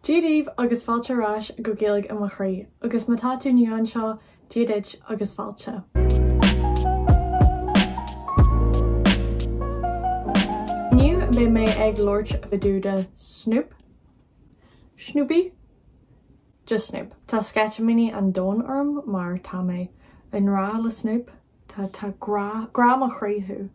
Dia daoibh agus fáilte ar ais go Gaeilge i mo chroí, agus má tá tú nua anseo, Dia duit agus fáilte. Inniu beidh mé ag labhairt fá dtaobh de Snoop, Snoopy, just Snoop. Tá sceitimíní an domhain orm mar tá mé i ngrá le Snoop, tá tá grá, grá mo chroí thú.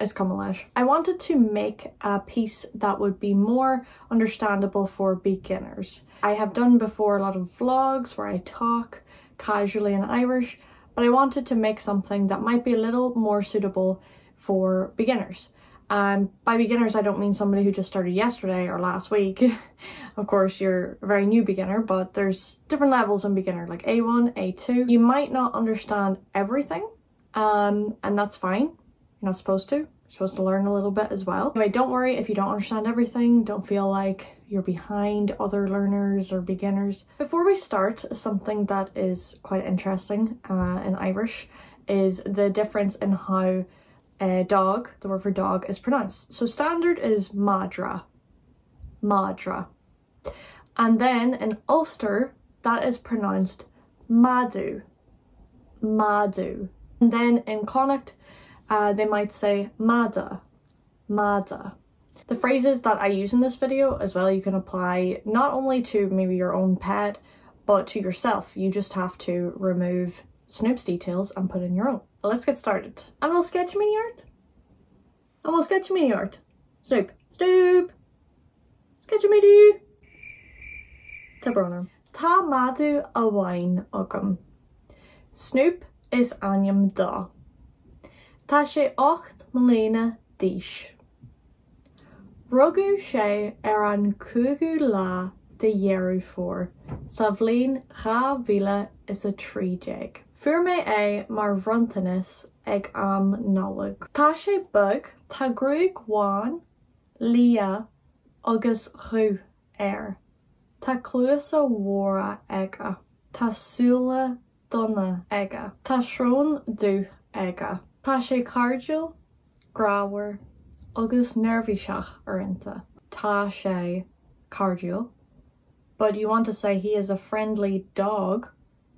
Is cuma leis. I wanted to make a piece that would be more understandable for beginners. I have done before a lot of vlogs where I talk casually in Irish, but I wanted to make something that might be a little more suitable for beginners. Um, by beginners, I don't mean somebody who just started yesterday or last week. of course, you're a very new beginner, but there's different levels in beginner, like A1, A2. You might not understand everything, um, and that's fine. You're not supposed to. You're supposed to learn a little bit as well. Anyway, don't worry if you don't understand everything. Don't feel like you're behind other learners or beginners. Before we start, something that is quite interesting uh, in Irish is the difference in how a dog, the word for dog, is pronounced. So standard is madra, madra. And then in Ulster, that is pronounced madu, madu. And then in Connacht, uh, they might say mada, mada. The phrases that I use in this video as well, you can apply not only to maybe your own pet, but to yourself. You just have to remove Snoop's details and put in your own. Let's get started. And we'll sketch mini art. And we'll sketch mini art. Snoop. Snoop! Sketch mini! Tá brón orm. Tá madadh amháin agam. Snoop is ainm dó. Tá sé 8 mbliana d'aois. Rugadh sé ar an 5ú lá de Dheireadh Fómhair sa bhliain 2013. Fuair mé é mar bhronntanas ag am Nollag. Tá sé beag, tá gruaig bhán, liath agus dhubh air. Tá cluasa mhóra aige. Tá súile donna aige. Tá srón dubh aige. Tá sé cairdiúil, grámhar agus neirbhíseach uaireanta. Tá sé cairdiúil but you want to say he is a friendly dog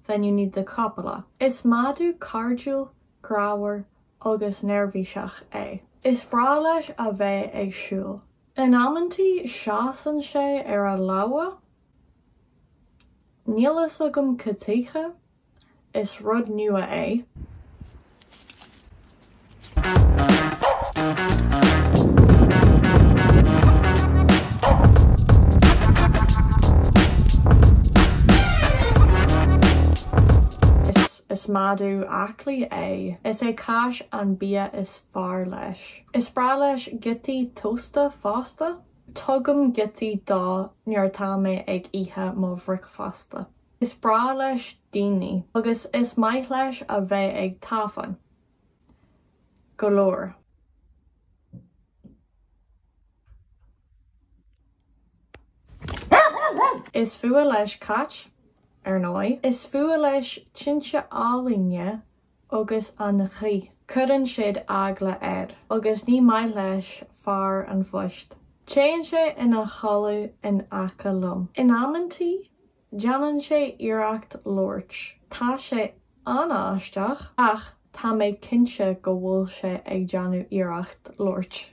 then you need the copula. Is madadh cairdiúil, grámhar agus neirbhíseach é. Is breá leis a bheith ag siúl. In amantaí seasann sé ar a lámha. Níl fhios agam cad chuige, is rud nua é. Is madadh aclaí é. Is é cáis an bia is fearr leis. Is breá leis giotaí tósta fosta. Tugaim giotaí dó nuair atá mé ag ithe mo bhricfeasta. Is breá leis daoine agus is maith leis a bheith ag tafann. Go leor. Is fuath leis cait, ar ndóigh. Is fuath leis tinte ealaíne agus an ghaoth. Cuireann siad eagla air. Agus ní maith leis fear an phoist. Téann sé ina chodladh in aice liom. In amantaí, déanann sé iarracht labhairt. Tá sé an-aisteach, ach tá mé cinnte go bhfuil sé ag déanamh iarracht labhairt.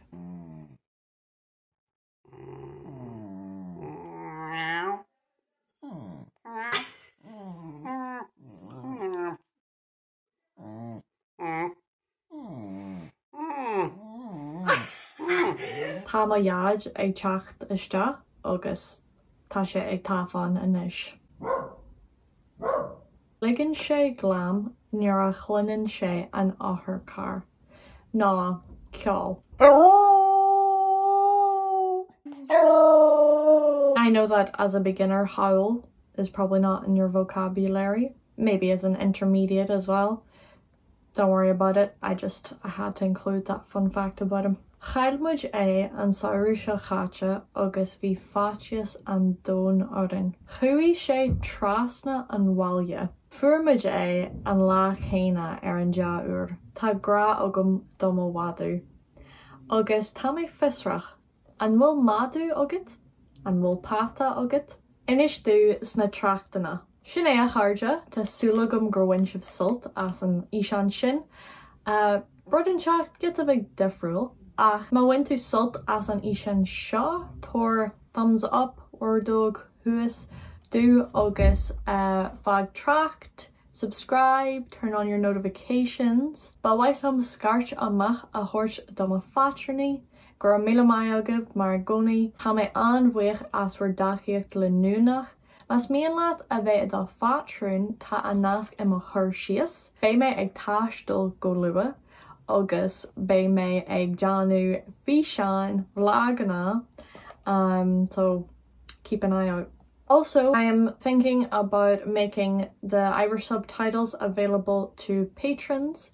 Tá mo dhaid ag teacht isteach agus tá sé ag tafann anois. Ligeann sé glam nuair a chluineann sé an otharcharr nó ceol. I know that as a beginner howl is probably not in your vocabulary maybe as an intermediate as well. Don't worry about it, I just I had to include that fun fact about him. Chaill muid é an samhradh seo chaite agus bhí faitíos an domhain orainn. Chuaigh sé trasna an bhaile. Fuair muid é an lá céanna ar an dea-uair. Tá grá agam do mo mhadadh. Agus tá mé fiosrach, an bhfuil madadh agat? An bhfuil peata agat? Inis domh sna tráchtanna. Sin é a chairde, tá súil agam gur bhain sibh sult as an fhíseán sin. Rud inteacht giota beag difriúil, ach má bhain tú sult as an fhíseán seo, tabhair thumbs up, ordóg thuas, domh agus fág trácht, subscribe, turn on your notifications. Ba mhaith liom scairt amach a thabhairt do mo phátrúnaí, go raibh míle maith agaibh mar i gcónaí, tá mé an-bhuíoch as bhur dtacaíocht leanúnach. Más mian leat a bheith i do phátrún, tá an nasc i mo chur síos. Beidh mé ag taisteal go luath agus beidh mé ag déanamh físeáin, vloganna, um, so keep an eye out. Also, I am thinking about making the Irish subtitles available to patrons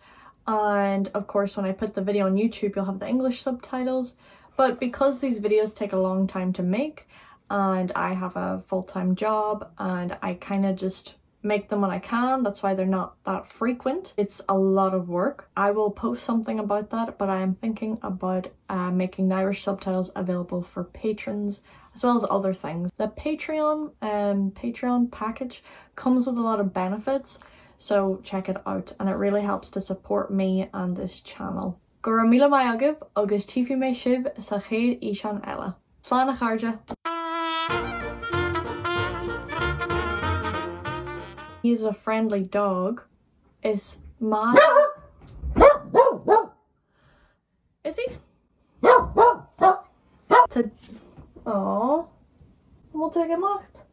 and of course when I put the video on YouTube you'll have the English subtitles but because these videos take a long time to make and I have a full-time job and I kind of just make them when I can that's why they're not that frequent it's a lot of work I will post something about that but I am thinking about uh, making the Irish subtitles available for patrons as well as other things the Patreon um, Patreon package comes with a lot of benefits so check it out and it really helps to support me and this channel. Go raibh míle maith agaibh agus tchífidh mé sibh sa chéad fhíseán eile. Slán a chairde! He is a friendly dog. Is madra Is he? Tá Aww. An bhfuil tú ag imeacht?